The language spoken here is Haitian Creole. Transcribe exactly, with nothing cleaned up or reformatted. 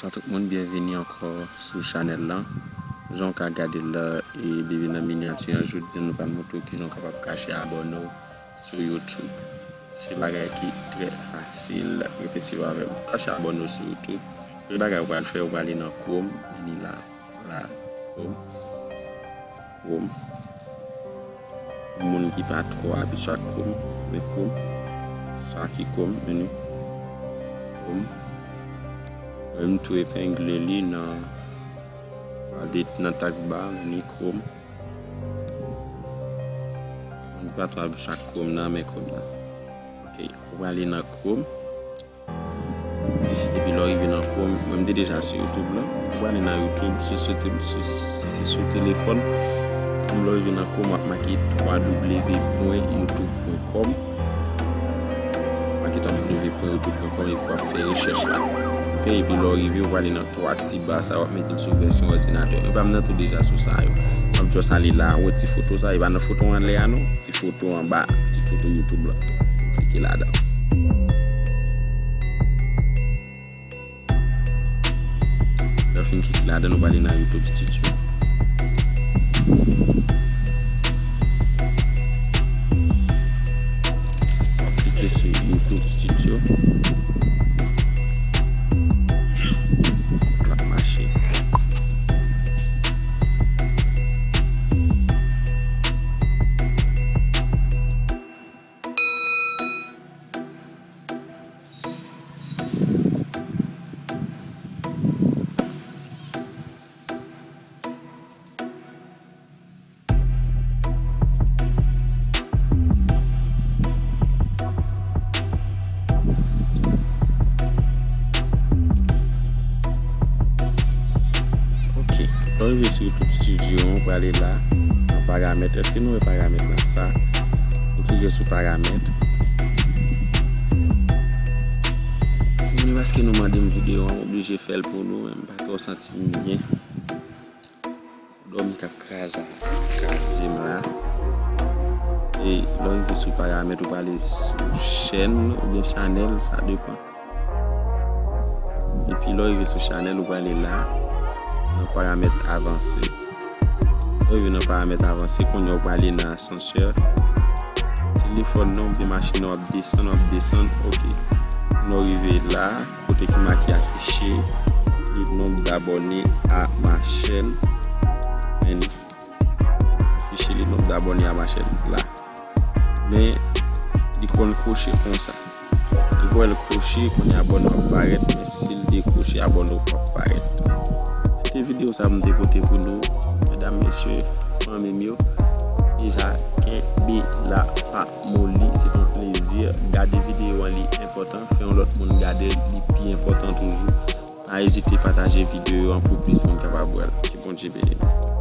Bonswa tout moun, byenvini ankò sou chanèl lan. Jan w ka gade l la, e depi nan minyati an, jodi a nou pral montre w kijan w kapab kache abòne w sou YouTube. Se bagay ki trè fasil, rete swiv avè m. Kache abòne w sou YouTube. Premye bagay ou pral fè, ou pral ale nan Chrome, vini la, la, Chrome. Chrome. Pou moun ki pa twò abitye ak Chrome, men Chrome. Sa ki Chrome, vini. Chrome. Mwen menm tou epengle li nan, nan taskbar, vini Chrome. Moun ki pa twò abitye ak Chrome nan, men Chrome nan. Ok, ou prale nan Chrome. Epi lè w rive nan Chrome, mwen m te deja sou YouTube la. Ou prale nan YouTube, si se te, si, si se sou telefòn, lè w rive nan Chrome, w ap make w w w pwen youtube pwen com. Make w w w pwen youtube pwen com epi w ap fè rechèch la. Ok, epi lè w rive, ou prale nan twa ti ba sa, w ap mete l sou vèsyon òdinatè w. Men pa m nan tou deja sou sa yo. M ap just ale la, ou wè ti foto sa, e pa nan foto anlè a non. Ti foto anba, ti foto YouTube la. Klike ladan. Lè w fin klike ladan, nou prale nan YouTube Studio. W ap klike sou YouTube Studio. L ap mache. Ok, lè w rive sou YouTube Studio, ou prale la, nan paramèt. Èske nou wè paramèt la? Sa, ou klike sou paramèt. Timoun, paske nou mande m videyo a, m oblije fè l pou nou, men m pa twò santi m byen. Dòmi k ap kraze, kraze m la. E lè w rive sou paramèt, ou prale sou chèn oubyen chanèl, sa depann. Epi lè w rive sou chanèl, ou prale la, nan paramèt avanse. Lè w rive nan paramèt avanse, kounye a ou prale nan asansè. Telefòn nan oubyen machin nan w ap desann, w ap desann. Ok. Lè w rive la, kote ki make afficher le nombre d'abonnés à ma chaîne. Men li afficher le nombre d'abonnés à ma chaîne la. Men li konn kwoche konsa. Li wè l kwoche, kounye a abòne w ap parèt, men si l dekwoche, abòne w p ap parèt. Se te videyo sa m te pote pou nou, medam, mesye, fanmi m yo. Deja, kenbe la, pa moli, se yon plezi. Gade videyo an, li enpòtan. Fè yon lòt moun gade l, li pi enpòtan toujou. Pa ezite pataje videyo an pou plis moun kapab wè l. Ke Bondye beni nou.